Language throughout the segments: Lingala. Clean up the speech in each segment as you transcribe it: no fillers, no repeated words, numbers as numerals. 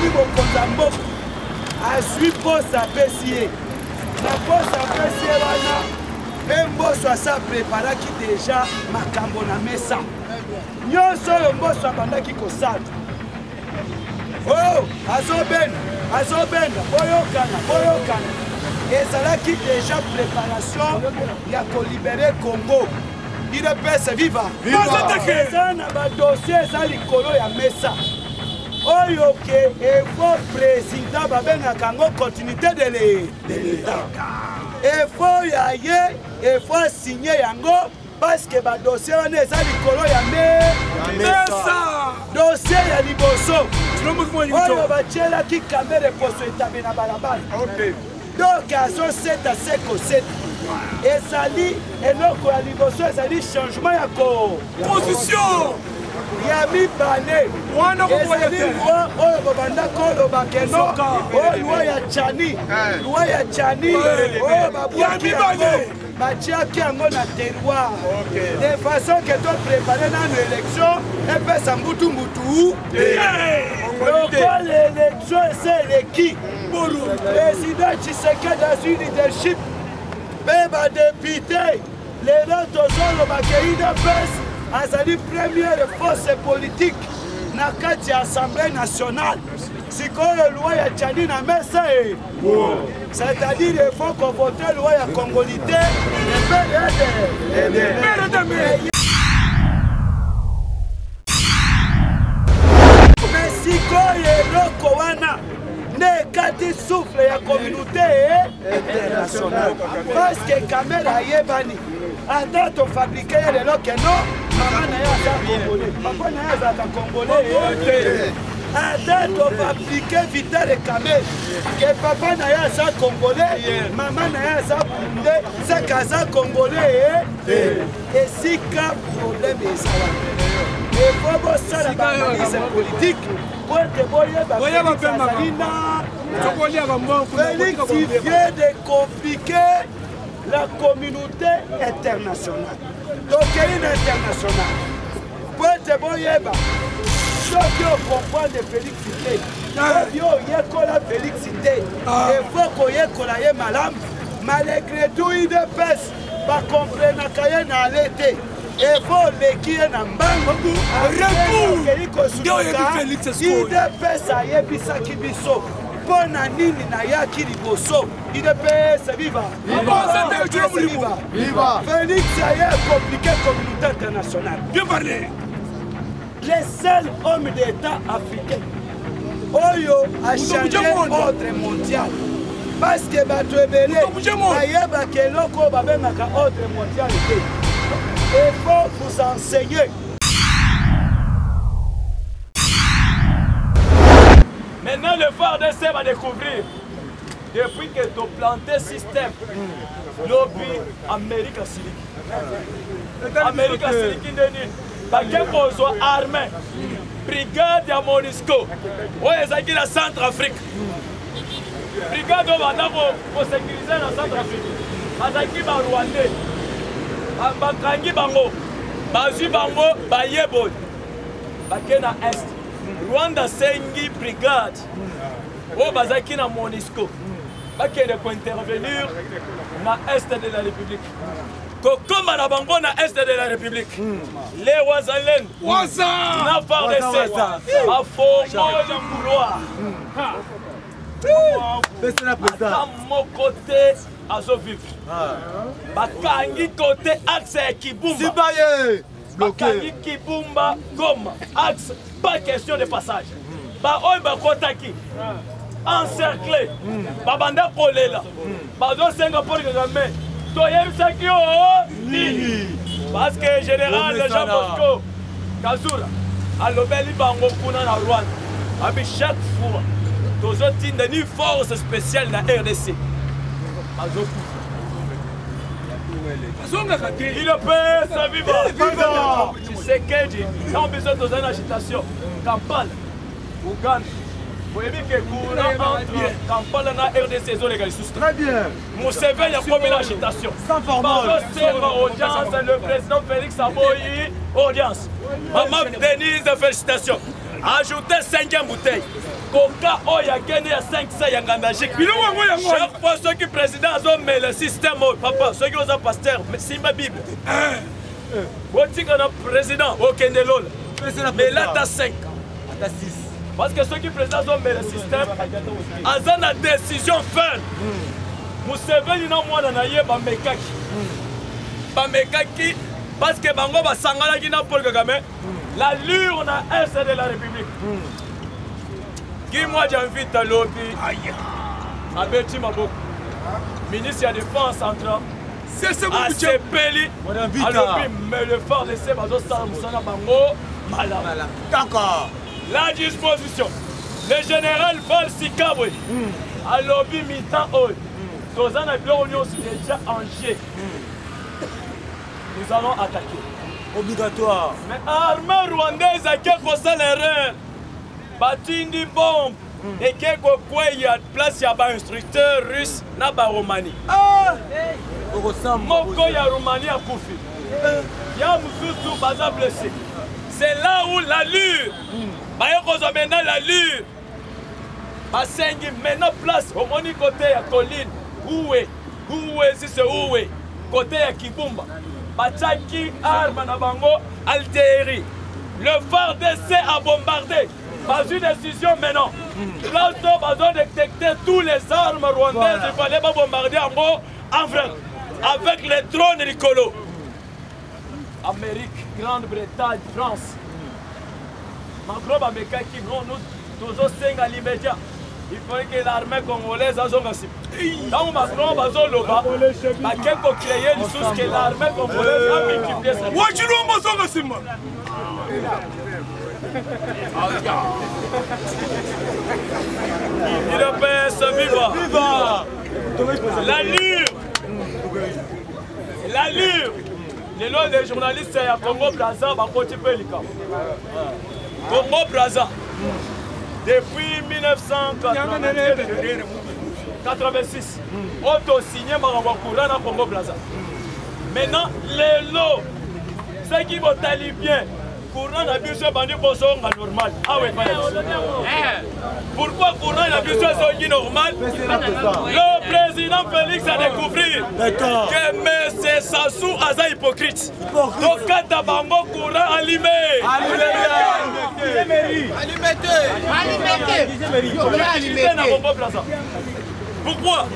Akomi mokonzi ya mboka, azwi posa apesi ye na posa apesi ye wana mpe Mboso asa preparaki deja makambo na mesa nyonso oyo Mboso abandaki kosala. Oh, azobenda azobenda, boyokana boyokana, ezalaki deja préparation ya kolibere Congo. UDPS viva! Eza na badossier eza likolo ya mesa oyo ke efo président babengaka yango continuité de l'état, efo ya ye efo asigne yango parce que badossier wana eza likolo ya mesa. Dossier ya liboso oyo batielaki Kamerhe poso etabe na balabala, donc azoseta se koseta, ezali eloko ya liboso, ezali changement ya ko position. Ya mibale ezali loi oyo bobanda koloba keno oyo loi ya Tshiani, loi ya Tshiani oyo babwaki yango, batiaki yango na terroir de façon ke toprépare nano élection epesa mbutu mbutu. Lokola élection ese eleki, président Tshisekedi azwi leadership mpe badéputé. Lelo tozoloba ke UDPS azali première force politique na kati ya Assemblée nationale. Sikoyo loi ya Tshiani na mesa e, c'est-à-dire il faut kovote loi ya congolité epere. Mais sikoyo eloko wana nde ekati souffle ya communauté internationale, parce que Kamerhe ayebani, ata tofabrike ye lelo keno mama na ye aza congolais, papa na ye azalaka congolais, ata tofabrike Vital Kamerhe ke papa na ye aza congolais, mama na ye aza burundais, seke aza congolais. Esika problème eza wana, efo bosala baanalyse politique po ete boyeba azali na Félix vient de compliquer la communauté internationale. Tokei na international po ete boyeba, soki okomprendre Félix te, soki oyekola Félix te, efo koyekola ye malamu. Malgré tout, UDPS bakomprenaka ye na ale te, efo oleki ye na mbangu, akei kosutuka. UDPS ayebisaki biso mpo na nini nayaki liboso. UDPS viva! Viva! Félix aye compliqué communauté internationale. Bien parlé. Le seul homme d'état africain oyo achange ordre mondial, parce que bato ebele bayebaka eloko oyo babengaka ordre mondial te. Il faut vous enseigner. Maintenant, le FARDC va découvrir depuis que tu planté système lobi Amérique asiliki, Amérique asiliki nde nini? Bake kozwa armée, brigade ya MONUSCO oyo ezalaki na Centre Afrique, brigade oyo banda kosécurize na Centre Afrique, bazalaki barwandais, bakangi bango, bazwi bango, baye boye, bake na Est. Rwanda asengi brigade oyo bazalaki na MONUSCO bakende kointervenir na Est de la République. Kokoma na bango na Est de la République, les wazalendo na FARDC bafongoli couloir, ata moko te azovivre. Bakangi kote axe ya Kibumba, bakangi Kibumba Goma axe, pas question de passage. Baoyo bakotaki encerclé, babanda kolela, bazosenga Paul Kagame, toyebisaki yo nini? Parce que général Jean Bosco Kazura alobeli bango kuna na Rwanda, abi chaque fois tozotinda ni force spéciale na RDC, bazokufa, azongaka te. UDPS viva! Tshisekedi, ntango biso tozali na agitation Kampala, Uganda, boyebi ke courant entre Kampala na RDC ezoleka lisusu. Très bien. Museveni akomi na agitation, bazosenga audience. Le président Félix aboyi audience. Mama Denise, félicitations, ajoutez cinquième bouteille. Koka oyo akende ya 500 ya ngandajik. Biloko yango yango. Chaque fois soki président azomela système oyo papa soki oza pasteur simba bible. Eh. Botika na président okende lola. Mela ata 5. Ata 6. Parce que soki président azomela système aza na décision ferme. Museveni na mwana na ye bamekaki. Bamekaki parce que bango basanganaki na Paul Kagame l'allure na est de la République. Kimwa Janvita lobi abeti maboko ministre ya défense entrant asepeli alobi mais le FARDC bazosala mosala bango malamu. La disposition le général Val Sikabwe alobi mi-temps oyo toza na biloko nyonso déjà en jeu. Nous allons attaquer. Obligatoire. Mais armée rwandaise ake kosala erreur. Batindi bombe eke kokweya place ya bainstructeur russe na baromanie. Ah! Moko ya Roumanie akufi. Ya mosusu baza blessé. C'est là où l'allure. Baye kozwa maintenant l'allure. Basengi maintenant place omoni côté ya colline. Uwe, uwe si c'est uwe. Côté ya Kibumba. Batiaki arme na bango artillerie. Le FARDC a bombardé. Bazwi décision maintenant. Place oyo bazo détecter tous les armes rwandaises, il fallait ba bombarder yango en vrai avec les drones likolo. Amérique, Grande-Bretagne, France. Macron bamekaki non, nous tozosenga l'immédiat. Il faut que l'armée congolaise azonga nsima. Ntango Macron bazoloba bake kocreye lisusu que l'armée congolaise a multiplié sa Wachilombo azonga nsima. UDPS viva! Viva! L'allure! L'allure! Lelo les journalistes ya Congo Brazza bakoti mpe likambo. Congo Brazza depuis 1986 oyo tosigne makambo ya courant na Congo Brazza. Maintenant lelo soki botali bien courant na biso ebandi kozonga normal awa epai ya biso. Pourquoi courant na biso ezongi normal? Le président Félix a découvert que M. Sassou aza hypocrite. Tokata bango courant allumé. Allumé. Na Congo Brazza. Pourquoi?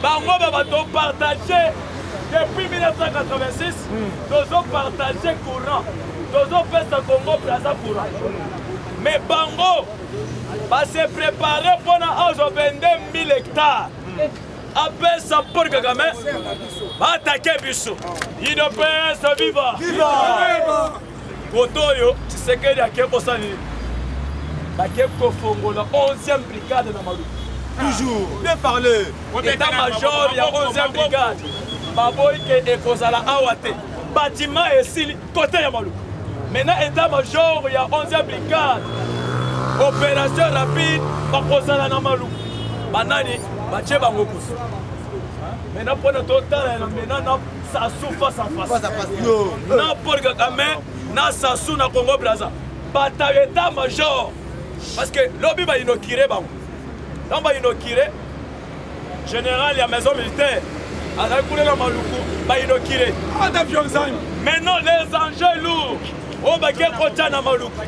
Bango ba bato partager depuis 1986, tozo partager courant. Tozo pesa Congo Brazza courant. Mais bango ba se préparer mpona azwa 22 000 hectares. Apesa Paul Kagame baatake biso. UDPS viva! Viva! Koto oyo Tshisekedi ake kosala nini? Bake kofongola 11e brigade na Maluku. Toujours bien parlé. État-major ya 11e brigade baboyi ke ekozala awa te. Bâtiment esili côté ya Maluku. Maintenant état-major ya 11e brigade opération rapide bakozala na Maluku. Banani batie bango kusu. Maintenant mpona totala na maintenant na Sassou face à face. Face à face. Yo. Na Paul Kagame na Sassou na Congo Brazza. Bata état-major parce que lobi ba inauguré bango. Tant ba inauguré général ya maison militaire azali kuna na Maluku ba inauguré. Ata Pyongyang. Maintenant les enjeux lourds oyo bake kotya na Maluku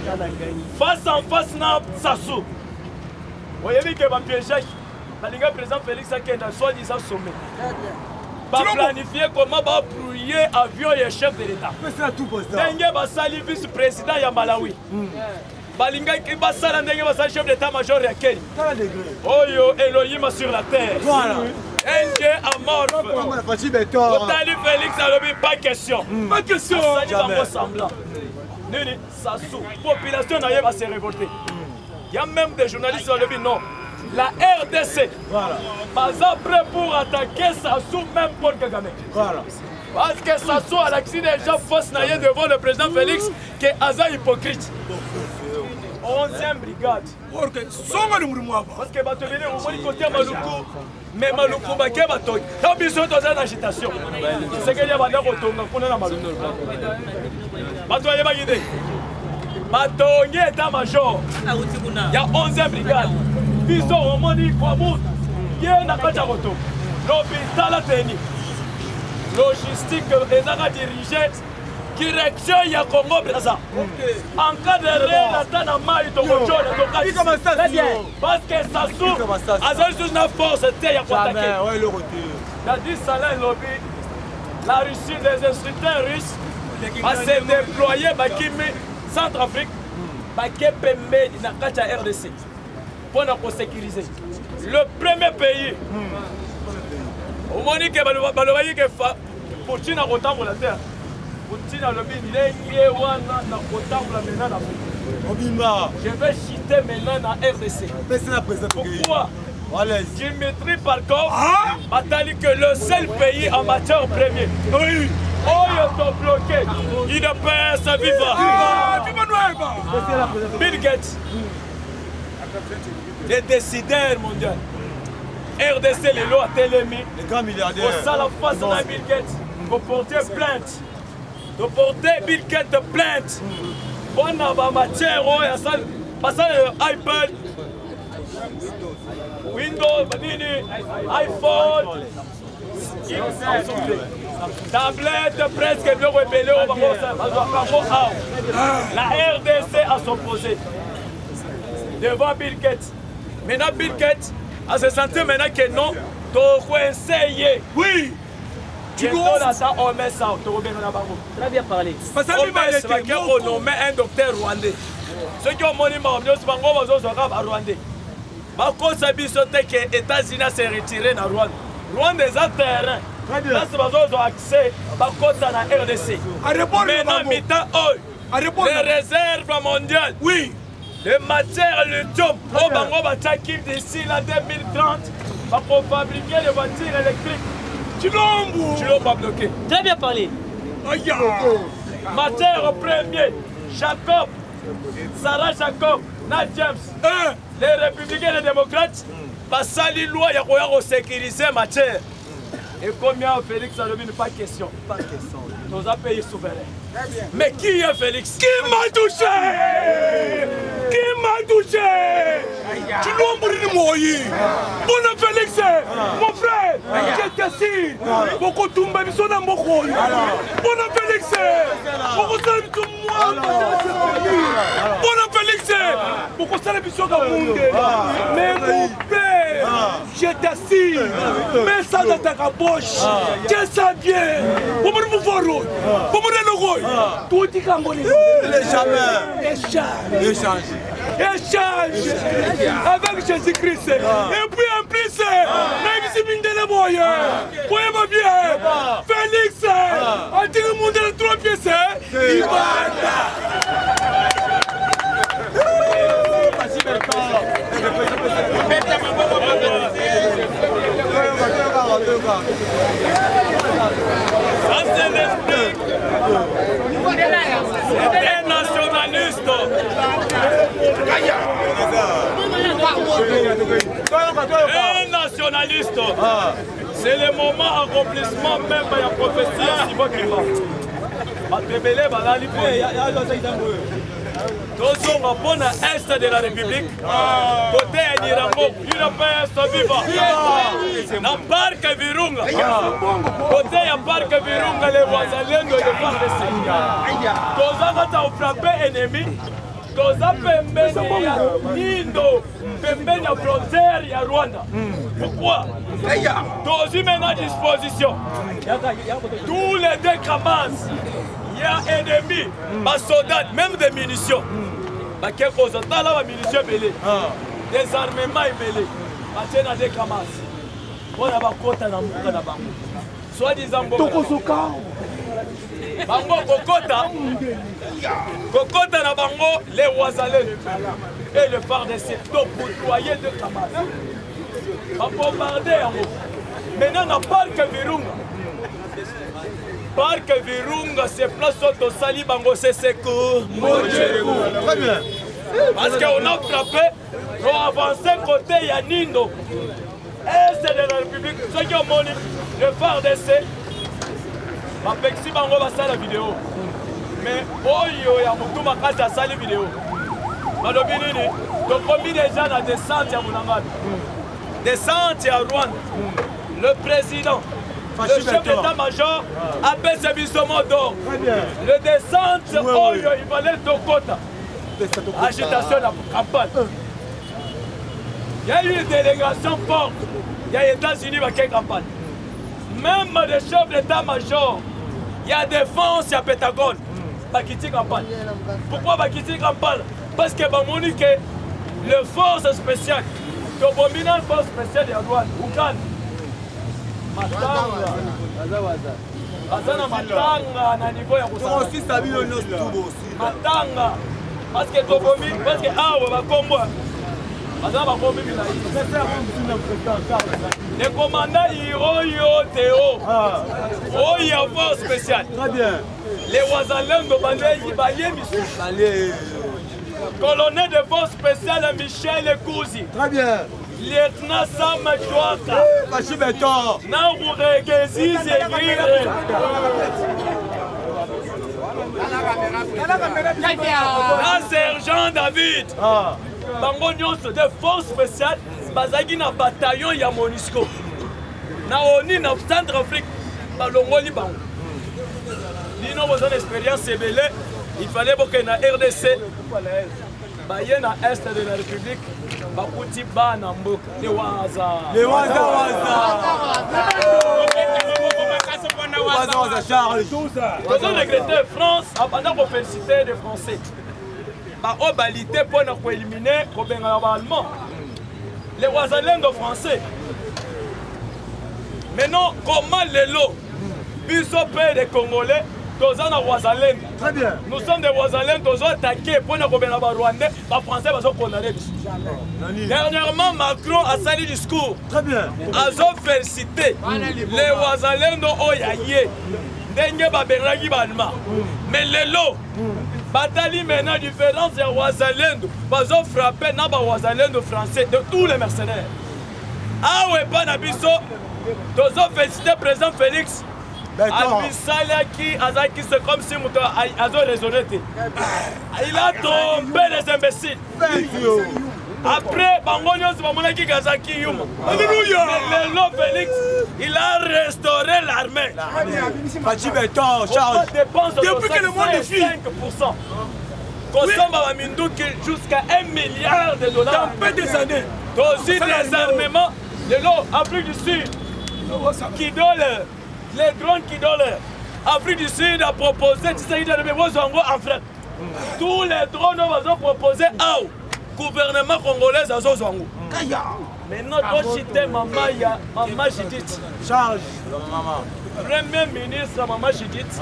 face en face na Sassou. Oyebi ke ba piégeaki balinga président Félix akenda soi-disant sommet. Ba planifier comment ba brouiller avion ya chef de l'État. Ndenge basali vice-président ya Malawi. Balingaki basala ndenge basali chef d'état-major ya Kenya. Oyo Elohim sur la terre. Voilà. Un Dieu amorphe. Otali Félix alobi pas question. Pas question. Asali bango semblant. Nini Sassou population na ye ba se révolter. Il y a même des journalistes qui ont dit non. La RDC, voilà. Baza prêt pour attaquer Sassou, même Paul Kagame. Voilà. Parce que Sassou a l'accident déjà fausse naïe devant le président Félix, qui est Aza hypocrite. 11e brigade. Parce que Batobele, on voit côté Maluku, mais Maluku, Baké Batoki. Tant biso toza na agitation. C'est qu'il y a banda kotonga kuna na Maluku. Bato ayebaki te. Batongi état major ya 11e brigade. Biso omoni Kwamut ye na kati ya koto lobi tala teni logistique ezaka dirige direction ya Congo Brazza. En cas de réel ata na mai tokotyola tokati parce que Sassou azali lisusu na force te ya koatake. Dadi Salah elobi la Russie, des instructeurs russes base déploye bakimi Centrafrique bake pembeni na kati ya RDC mpo na kosécuriser le premier pays. Omoni ke balobaki ke Poutine akotambola te. Poutine alobi ndenge wana nakotambola maintenant na Afrique. Obimba. Je vais chuter maintenant na RDC. Pourquoi? Dimitri Parkov ah? Batali que le seul pays en matière premier. Oui. Oyo to bloqué. UDPS viva. Viva. Bill Gates. Les décideurs mondiaux. RDC lelo atelemi. Les grands milliardaires. Osala face na Bill Gates. Koporter plainte. Toporter Bill Gates plainte. Mpona bamatière oyo asali basala iPad, Windows, nini, iPhone, tablette, presque biloko ebele oyo bango bazwaka yango awa. La RDC a s'opposé devant Bill Gates. Maintenant Bill Gates a se senti maintenant que non, tokoinse ye. Oui. Bientôt ata OMS awa tokobengana bango. Très bien parlé. OMS bake konome un docteur rwandais. Soki omoni makambo nyonso bango bazozwaka barwandais. Bakosa biso te ke États-Unis ase retire na Rwanda. Rwanda eza terrain. Place bazozwa accès bakota na RDC. Maintenant mita oyo les réserves mondiales. Oui. Les matières lithium oyo bango batiaki d'ici la 2030 bakofabriquer les voitures électriques. Chilombo. Chilombo a bloqué. Très bien parlé. Aya. Matière premier, Jacob, Sarah Jacob, na James. Les républicains et les démocrates basali loi ya koya kosécuriser matière. Et combien Félix alobi pas question. Pas question. Toza pays souverain. Mais qui est Félix? Qui m'a touché? Qui m'a touché? Chilombo ni moyi. Bon Félix, mon frère, j'étais assis. Boko tumba biso na mboko oyo. Bon Félix, boko sala biso mwa. Bon Félix, boko sala biso ka munde. Mais mon père, j'étais assis. Mets ça dans ta caboche. Tiens ça bien. Bomoni muvoro. Bomoni eloko oyo. Totika yango lelo. Jamais. Échange. Échange. Échange avec Jésus-Christ. Et puis en plus, nayebisi mindele boye. Boyeba bien. Félix, atiki mundele 3 pièces. Ibanda. Ça c'est l'esprit. C'est un nationaliste. Un nationaliste. C'est le moment accomplissement même de la prophétie ya Simon Kimba. Bato ebele balali mpo tozonga mpo na est de la république kote ya Nirango, UDPS viva na parc Virunga, kote ya parc Virunga, les wazalendo de FARDC toza kata ofrappe ennemi. Toza pembeni ya Nindo, pembeni ya frontière ya Rwanda. Pourquoi tozwi maintenant disposition tous les deux Kamas ya ennemi, basoldat, même des munitions bake kozwa. Tala bamunition ebele, désarmement ebele batie na deux Kamas mpona bakota na mboka na bango, soi-disant mboka Tokozoka. Bango kokota kokota na bango. Les wazalendo et le FARDC tokotwaye de Kamas, babombarde yango. Maintenant na parc Virunga, parc Virunga, c'est place oyo tosali bango seseko. Très bien. Parce qu'on a frappé, to avancé côté ya Nindo, est de la république. Soki omoni le FARDC bapekisi bango basala video. Mais oyo ya motu makasi asali video, balobi nini? Tokomi deja na descente ya Bunagana, descente ya Rwanda. Le président, le chef d'état-major apesa biso mot d'ordre, le descente oyo il fallait tokota agitation na campagne. Il y a eu une délégation forte ya États-Unis, bakei campagne. Même le chef d'état-major ya défense ya Pentagone bakiti campagne. Pourquoi bakiti campagne? Parce que bamoni ke le force spéciale, tobomi na force spéciale ya Rwanda, Uganda, matanga baza na matanga na niveau ya kosisa bino nyonso. Matanga parce que tobomi, parce que awa bakombo baza bakombi milai. Le commandant Hiroyo Teo oyo ya force spéciale. Très bien. Les Wazalendo balie balie misusu. Colonel de force spéciale Michel Kouzi. Très bien. Lieutenant Sam Chouaka. Bashi Beton. Na Rouregezi Zegire. Na sergent David. Bango nyonso de force spéciale bazalaki na bataillon ya MONUSCO. Na ONU na Centrafrique balongoli bango. Bino boza na expérience ebele, il fallait bokende na RDC. Baye na est de la République, bakuti bana mboka le waza. Le waza waza. Waza waza Charles. Tozo regretter France abanda ko féliciter des Français. Ba oyo balite mpo na koéliminer, kobengana ba Allemand. Les Wazalendo français. Maintenant, comment lelo biso mpe des Congolais toza na Wazalendo? Très bien. Nous sommes des Wazalendo, tozo attaquer mpo na kobengana ba Rwandais, ba Français bazo condamner biso. Dernièrement, Macron asali discours. Très bien. Azo féliciter les Wazalendo oyo ya ye ndenge babengaki ba Allemand. Mais lelo batali maintenant différence ya Wazalendo bazo frapper na ba Wazalendo français de tous les mercenaires. Awa epa na biso tozo féliciter président Félix. Abisalaki azalaki, c'est comme si moto azo raisonner te. Il a trompé les imbéciles. Après bango nyonso bamonaki kazaki yuma. Alléluia. Mais lelo Félix, il a restauré l'armée. Fatshi Beton, Charles. Dépense Depuis que le monde est fini. 5%. Kosomba baminduki jusqu'à 1 milliard de dollars. Dans peu des années. Tozwi désarmement lelo Afrique du Sud qui donne les drones, qui donne Afrique du Sud a proposé Tshisekedi alobi bozwa yango en frais. Tous les drones oyo bazo proposé awa, gouvernement congolais azozwa yango. Maintenant tochite mama ya mama Judith. Charge. Premier ministre mama Judith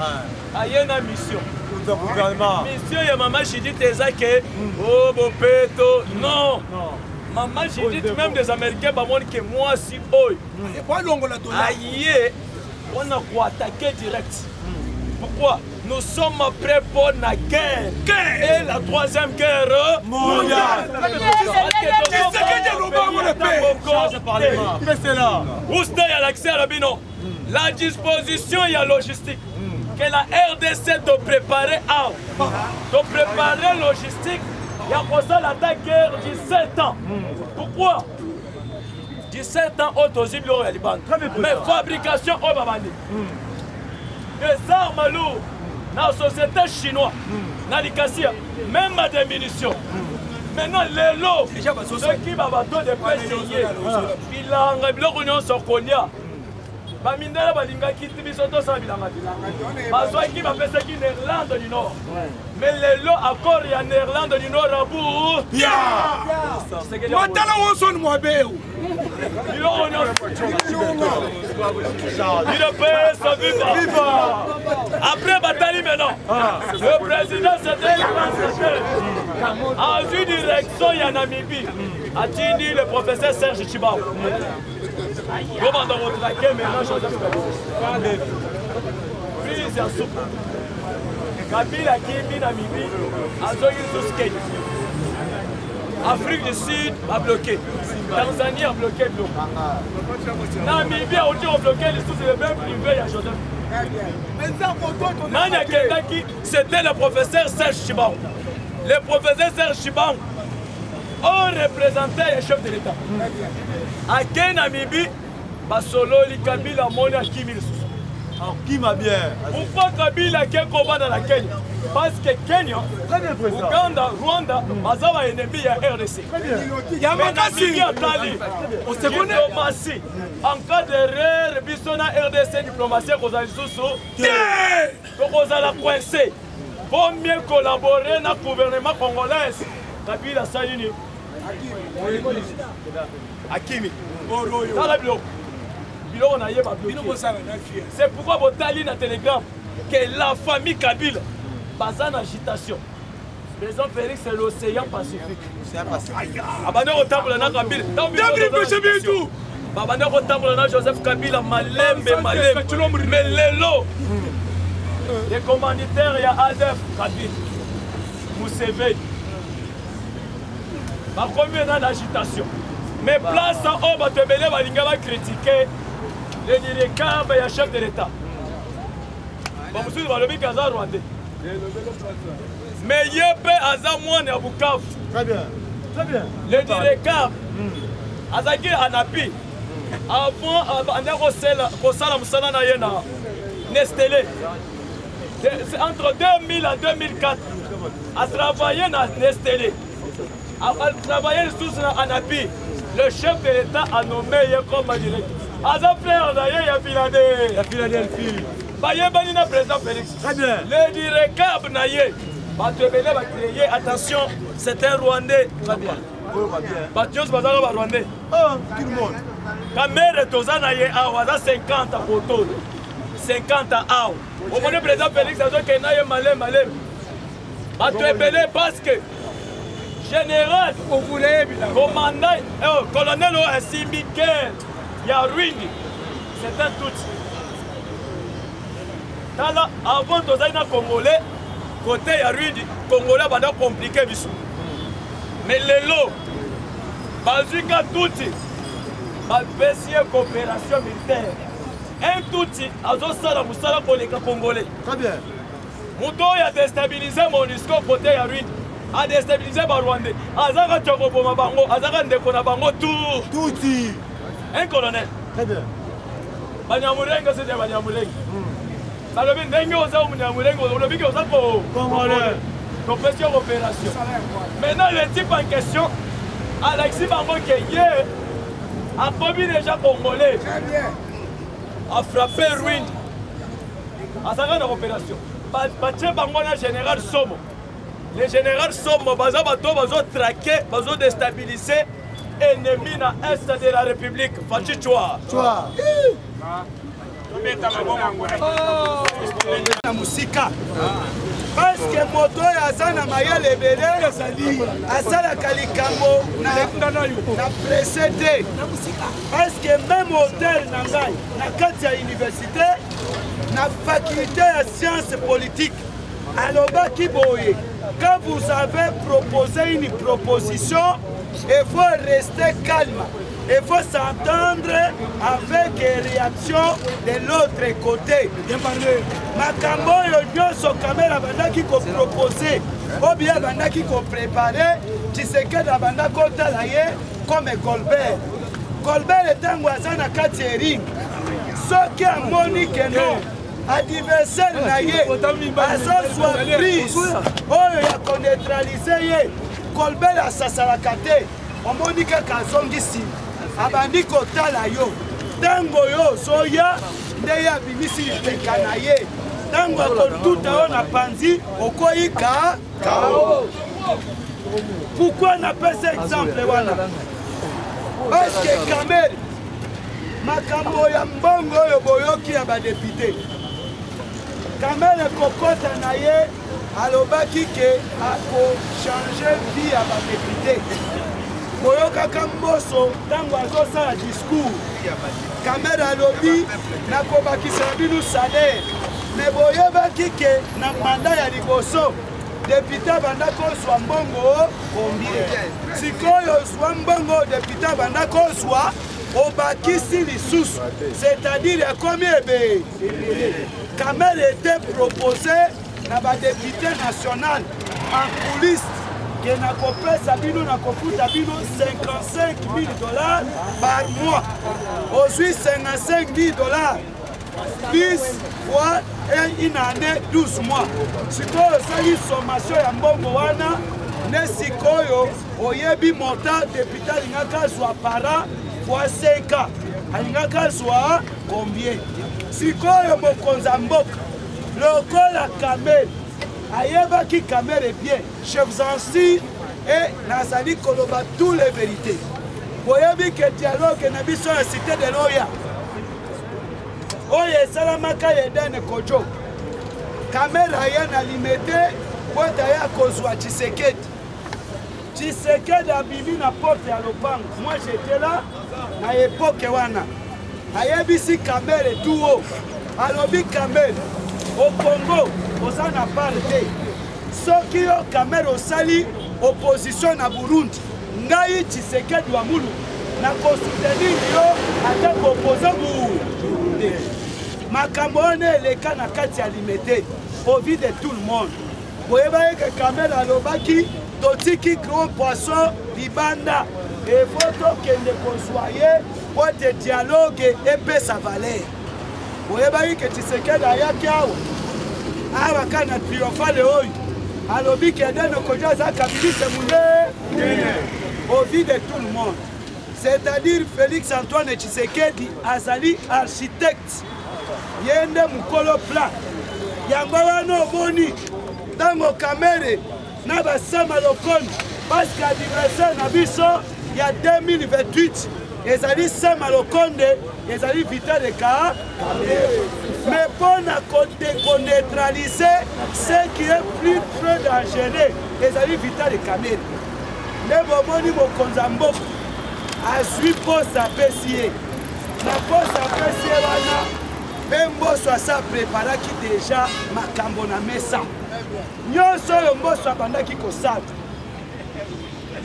aye na mission. Gouvernement. Mission ya mama Judith eza ke o bopeto non. Mama Judith, même des Américains bamoni ke mwasi oyo aye mpona koattaquer direct. Pourquoi? Nous sommes prêts pour la guerre. Guerre. Et la troisième guerre mondiale. C'est là. Ousta ya l'accès à la bino. La disposition ya logistique. Que la RDC doit préparer à. Doit préparer logistique. Il y a pour ça la guerre 17 ans. Pourquoi 17 ans autosible au Liban? Mais fabrication au Babani. Des armes lourdes dans la société chinoise, dans les Kassia, même des munitions. Maintenant, les lots, ceux qui vont bateau de pêche, bilanga, biloko nyonso kolia. Bamindele balingaki ti biso tosala bilanga te. Bazwaki bapesaki Néerlande du Nord. Mais lelo accord ya Néerlande du Nord abu. Matala wonson mwabeu. Biloko nyonso. UDPS viva. Viva. Après batali maintenant. Le président c'était en direction ya Namibie. Atindi le professeur Serge Tshibao. Kobanda kotrake maintenant Joseph Kabila. Prise ya supu. Kabila akimi Namibie, azongi lisusu Kenya. Afrique du Sud a bloqué. Tanzanie a bloqué biloko. Namibie auti kobloke lisusu le même privé ya Joseph. Nani akendaki? C'était le professeur Serge Chibangu. Le professeur Serge Chibangu oyo représentant ya chef de l'État akei Namibie, basololi. Kabila amoni, akimi lisusu. Akima bien. Pourquoi Kabila ake kobanda na Kenya? Parce que Kenya, Uganda, Rwanda baza baennemi ya RDC. Ya makasi. Atali diplomatie, en cas d'erreur, biso na RDC, diplomatie ekozala lisusu te, tokozala coincé. Vaut mieux collaborer na gouvernement congolaise. Kabila asali nini? Akimi. Tala biloko, biloko na ye babloqué. C'est pourquoi botali na Telegram que la famille Kabila baza na agitation. Président Félix, c'est l'océan Pacifique. Abandi kotambola na Kabila, babandi kotambola na Joseph Kabila malembe malembe. Mais lelo, les commanditaires ya ADF, Kabila, Museveni, bakomi na agitation. Mais place oyo bato ebele balinga bacritiquer le dircab ya chef de l'État, bamosusu balobi ke aza rwandais, mais ye mpe aza mwana ya Bukavu. Très bien. Très bien. Le dircab azalaki ANAPI avant abanda kosala mosala na ye na Nestlé. Entre 2000 à 2004, atravaillé na Nestlé, atravaillé lisusu na ANAPI. Le chef de l'État a nommé ye comme directeur. Aza frère na ye ya Philadelphie. Ya Philadelphie. Bayebani na président Félix. Très bien. Le dircab na ye, bato ebele bacréer attention, c'est un Rwandais. Très bien. Bato nyonso bazalaka Barwandais. Oh, tout le monde. Kamerhe, toza na ye awa, aza 50 koto 50 awa. Omoni président Félix azokende na ye maleme maleme. Bato ebele, parce que général commandant, colonel oyo asimbi guerre ya Rwindi, c'est un Tutsi. Tala, avant tozali na Congolais côté ya Rwindi, Congolais abanda compliqué biso. Mais lelo bazwi ka Tutsi, bapesi ye coopération militaire. Un Tutsi azosala mosala koleka Congolais. Très bien. Moto oyo adéstabiliser MONUSCO côté ya Rwindi, adéstabiliser Barwandais, azaka tia koboma bango, azaka ndeko na bango tout. Tutsi. Un colonel. Très bien. Banyamulenge, sete Banyamulenge balobi ndenge oza Munyamulenge, olobi ke oza Congolais. Topesi yo coopération. Maintenant, le type en question alakisi bango ke ye akomi déjà Congolais. Afrappe Rwindi, azalaka na coopération. Batie bango na général Somo. Le général Somo, baza bato bazotraquer, bazodéstabiliser ennemi na est de la République. Fatshi Chwa. Chwa. Na mosika, parce que moto oyo aza na mayele ebele asalaka likambo na presse te. Parce que même auteur na ngai na kati ya université, na faculté ya science politique, alobaki boye: quand vous avez proposé une proposition, il faut rester calme, il faut s'entendre avec réaction de l'autre côté. Makambo oyo nyonso Kamerhe abandaki koproposer, oyo abandaki kopréparer, Tshisekedi abanda kotala ye comme Colbert. Colbert, ntango aza na kati ya ring, soki amoni ke non, adversaire na ye azozwa prise oyo ya koneutraliser ye, Colbert asasalaka te. Omoni kaka azongi nsima, abandi kotala yo. Ntango yo ozoya, nde ye abimisi lipeka na ye. Ntango akotuta yo na panzi, okoyika kao. Pourquoi napesa exemple wana? Parce que Kamerhe, makambo ya mbongo oyo boyoki ya badéputés, Kamerhe kokota na ye, alobaki ke akochanger vie ya badéputés. Boyokaka Mboso ntango azosala discours, Kamerhe alobi: nakobakisa na bino salaire. Mais boyebaki ke na mandat ya liboso, député abanda kozwa mbongo combien? Sikoyo ozwa mbongo député abanda kozwa, obakisi lisusu, c'est-à-dire ekomi ebele. Kamerhe était proposé na badepute national en coulisse ke nakopesa bino, nakofuta bino 55 000 dollars par mois. Ozwi 55 000 dollars plus fois une année 12 mois. Sikoyo osali sommation ya mbongo wana, nde sikoyo oyebi montant député alingaka azwa par an fois 5 ans, alingaka azwa combien. Sikoyo mokonzi ya mboka lokola Kamerhe ayebaki Kamerhe bien, je vous en suis et nazali koloba tous les vérités. Boyebi ke dialogue na biso ya cité de l'Oya oyo esalamaka ya Eden Kojo, Kamerhe aye na Limete po ete aya kozwa Tshisekedi. Tshisekedi abimi na porte ya lopango, moi j'étais là na époque wana, ayebisi Kamerhe tout haut, alobi Kamerhe, au Congo oza na part te, soki yo Kamerhe osali opposition na Burundi, ngai Tshisekedi wa Mulu nakosoutenir yo ata koopposer Burundi. Makambo wana eleka na kati ya Limete au vu de tout le monde. Boyeba eke Kamerhe alobaki totiki grand poisson libanda, efo tokende kozwa ye po ete dialogue epesa valeur. Boyebaki ke Tshisekedi ayaki awa awa kaka na triomphale oyo, alobi ke Eden Okojo aza kabiliste monene au vu de tout le monde. C'est-à-dire Félix Antoine Tshisekedi azali architecte, ye nde mokolo plan. Yango wana omoni ntango Kamerhe na basama lokoni, parce que anniversaire na biso ya 2028 ezali Sama Lokonde, ezali Vital de Kamerhe. Mais mpona koneutraliser ce qui est plus très dangereux ezali Vital de Kamerhe. Nde bomoni mokonzi ya mboka azwi poste apesi ye, na poste apesi ye wana mpe Mboso asa preparaki deja makambo na mesa nyonso oyo Mboso abandaki kosala.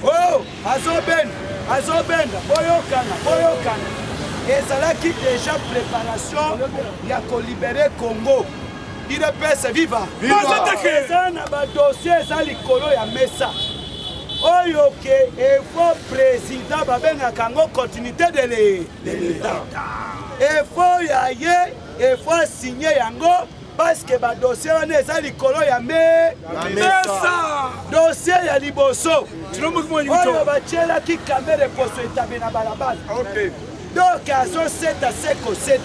Oh, azobenda azobenda, boyokana boyokana, ezalaki deja préparation ya kolibere Congo. UDPS viva! Eza na badossier eza likolo ya mesa oyo ke efo président babengaka yango continuité de l'état, efo ya ye efo asigne yango parce que badossier wana eza likolo ya mesa. Dossier ya liboso oyo batielaki Kamerhe poso etabe na balabala, donc azoseta se koseta,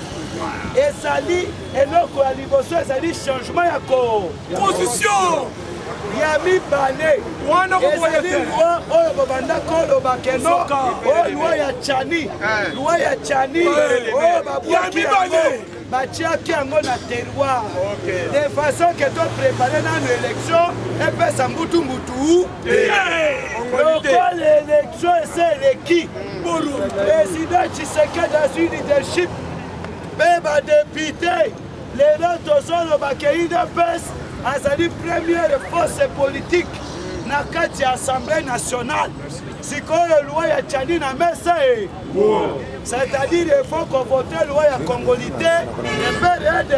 ezali eloko ya liboso, ezali changement ya constitution. Ya mibale ezali loi oyo bobanda koloba keno oyo loi ya Tshiani, loi ya Tshiani oyo babwaki yango, batiaki yango na terroir de façon ke toprépare nano élection epesa mbutu mbutu. Lokola élection ese eleki, président Tshisekedi azwi leadership mpe badepute. Lelo tozoloba ke UDPS azali première force politique na kati ya Assemblée nationale. Sikoyo loi ya Tshiani na mesa e, c'est-à-dire il faut kovote loi ya congolité de père et de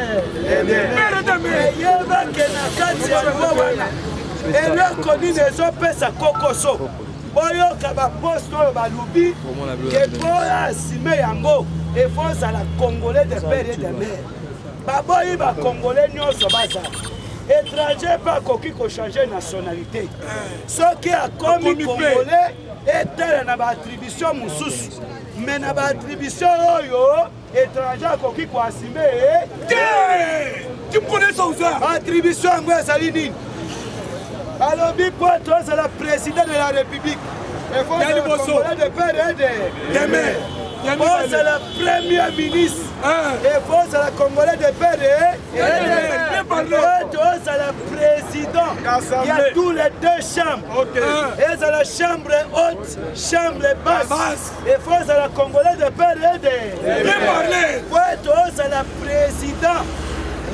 eyebake na kati ya loi wana eloko nini ezopesa kokoso. Boyoka baposte oyo balobi ke mpo asime yango efo ozala congolais de père et de mère. Baboyi bacongolais nyonso bazala étranger mpe akoki kochange nationalité soki akomi congolais, etala na baattribution mosusu, mais na baattribution oyo étranger akoki koasime te. Attribution yango ezali nini? Balobi mpo tozala président de la république, congolais de père et de mère. Ozala premier ministre, efo ozala congolais de père et ozala président ya tous les deux chambres, ezala chambre haute, chambre basse, efo ozala congolais de père et de po ete ozala président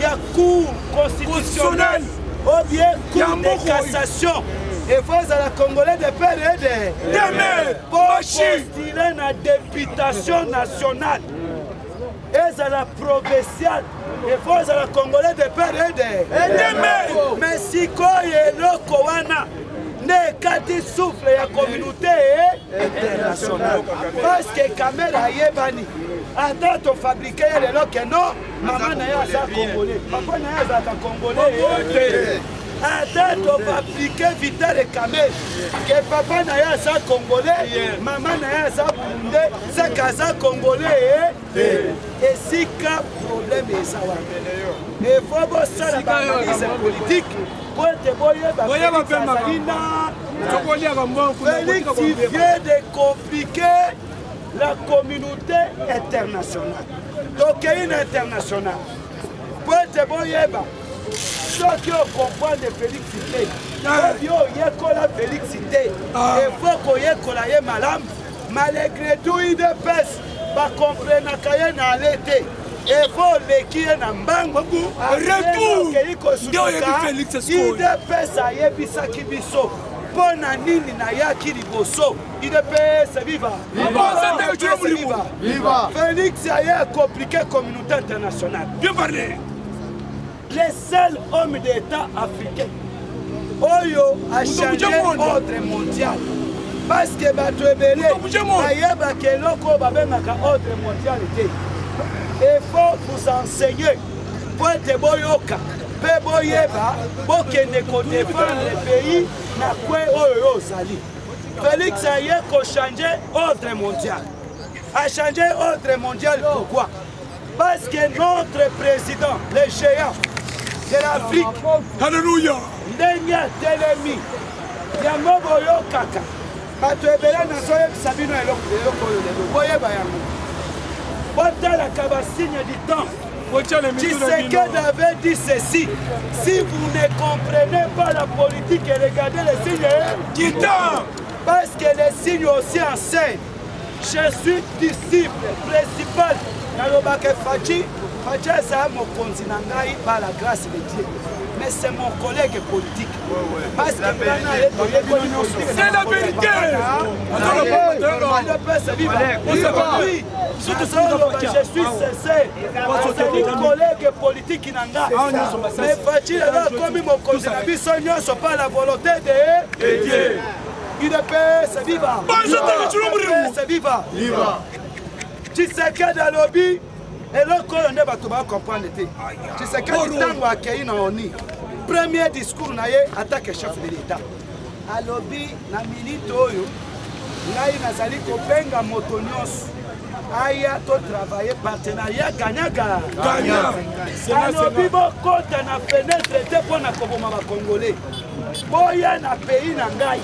ya cour constitutionnelle ou bien cour de cassation, efo ozala congolais de père et de mère. Po postuler na députation nationale, ezala provinciale Il faut ozala congolais de père et de mais sikoyo eloko wana nde ekati souffle ya communauté internationale parce que kamere ayebani ata tofabrike ye lelo ke non mama na ye aza congolais papa na ye azalaka congolais te ata tofabrike vitale kamere ke papa na ye aza congolais mama na ye aza burundais seke aza congolais te esika problème eza wana efo bosala baanalyse politique po ete boyeba azali na Félix vient de compliquer la communauté internationale tokei na international po ete boyeba soki okomprendre félix te soki oyekola félix te efo koyekola ye malamu malgré tout udps bakomprenaka ye na ale te efo oleki ye na mbangu okei kosutuka udps ayebisaki biso mpo na nini nayaki liboso udps viva viva félix aye akomplike communauté internationale. Bien parlé. Le seul homme d'état africain oyo achange ordre mondial parce que bato ebele bayebaka eloko oyo babengaka ordre mondial te. Il faut vous enseigner po ete boyoka mpe boyeba bokende kodefendre pays na kwe oyo yo ozali. Félix aye kochange ordre mondial. Achange ordre mondial pourquoi? Parce que notre président, le géant de l'Afrique, Alléluia, ndenge atelemi yango boyokaka bato ebele nazoyebisa bino eloko oyo lelo boyeba yango botalaka basigne du temps. Tshisekedi avait dit ceci: si vous ne comprenez pas la politique, regardez les signes du temps, parce que les signes aussi enseignent. Je suis disciple principal nalobaka Fatshi. Fatshi azala mokonzi na ngai par la grâce de Dieu, mais c'est mon collègue politique, parce que nga na ye toyekoli politique. C'est la vérité. Oui, je suis sincère, azali collègue politique na nga, mais Fatshi lelo akomi mokonzi na biso nyonso par la volonté de Dieu. UDPS viva! UDPS viva! Tshisekedi alobi eloko oyo nde bato bacomprendre te. Tshisekedi ntango akei na ONU, premier discours na ye atake chef de l'État, alobi na minute oyo ngai nazali kobenga moto nyonso aya totravaille partenariat gagnant gagnant. Alobi bokota na fenêtre te mpo na koboma bacongolais, boya na pays na ngai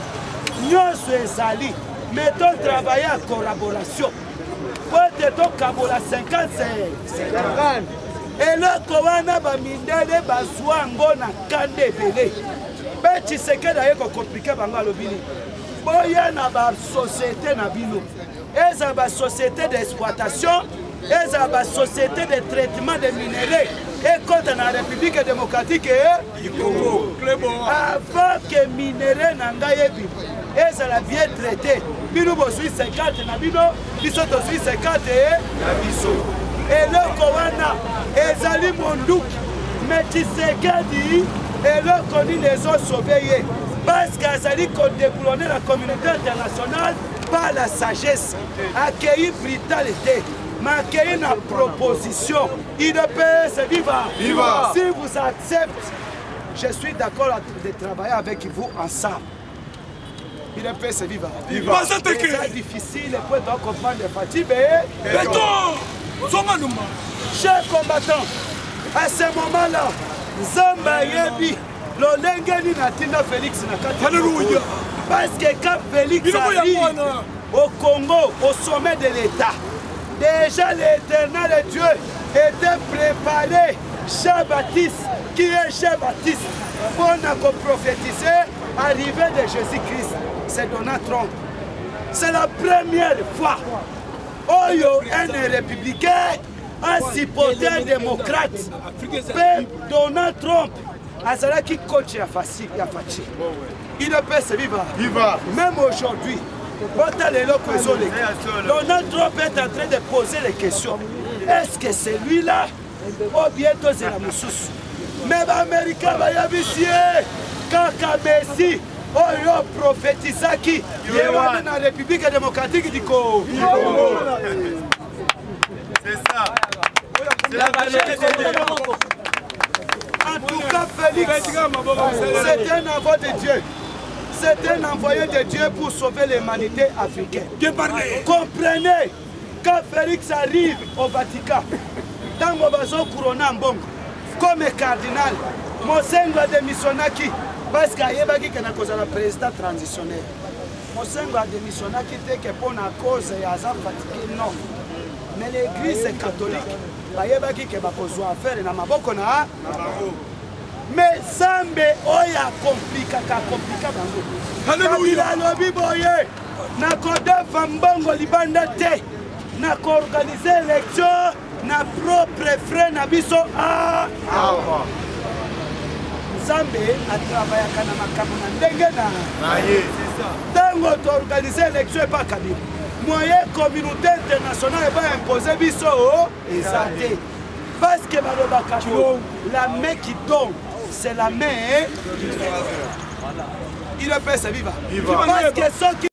nyonso ezali, mais totravaille ya collaboration po ete tokabola 50. Eloko wana bamindele bazwa yango na kanda ebele mpe Tshisekedi aye kokomplike bango. Alobi nini? Boya na basociété na bino, ezala basociété d'exploitation, ezala basociété de traitement de minerai, ekɔta na République démocratique du Congo avant ke minerai na ngai ebima, ezala bien traité. Bino bozwi 50 na bino, biso tozwi 50 na biso. Eloko wana ezali monduki. Mais Tshisekedi, eloko nini ezosauve ye? Parce que azali kodéboulonner la communauté internationale par la sagesse. Akei brutalité, mais akei na proposition. UDPS viva! Viva! Si vous acceptez, je suis d'accord de travailler avec vous ensemble. UDPS viva! Viva! C'est difficile pour toi comprendre Fatshi Béton zonga luma. Chers combattants, à ce moment-là, Nzambe ayebi lolenge nini atinda Félix na kati. Alléluia. Parce que quand Félix Biloko ya arrive mwana. au Congo, au sommet de l'État, déjà l'Éternel Dieu était préparé Jean-Baptiste. Qui est Jean-Baptiste? Pour nous prophétiser arrivée de Jésus-Christ. C'est Donald Trump. C'est la première fois oyo un républicain a supporté un démocrate. Mpe Donald Trump azalaki coach ya Fatshi ya Fatshi. UDPS viva! Viva! Même aujourd'hui, botala eloko ezoleka. Donald Trump est en train de poser les questions: est-ce que c'est lui là O bien tozela mosusu. Me baaméricain bayebisi ye kaka Messi oyo prophétisaki ye wana na République démocratique du Congo. C'est ça. C'est la En tout cas, Félix, c'est un envoi de Dieu. C'est un envoyé de Dieu pour sauver l'humanité africaine. Bien parlé. Comprenez, quand Félix arrive au Vatican, ntango bazokurona mbongo comme cardinal, Mosengo adémissionnaki parce que ayebaki ke nakozala président transitionnaire. Mosengo adémissionnaki te ke mpo na cause ya aza fatigué, non. Mais l'église catholique bayebaki ke bakozwa affaire na maboko na bango. Mais Nzambe oyo akomplikaka akomplika bango. Kabila alobi boye, nakodefa mbongo libanda te, nakoorganize élection na propre frais na biso. Awa Nzambe atravayaka na makambo na ndenge na ntango toorganize élection epa Kabila, moyen communauté internationale eba impose biso eza te, parce que balobaka la main qui donne, c'est la main qui prend. Il epesa viva, parce que soki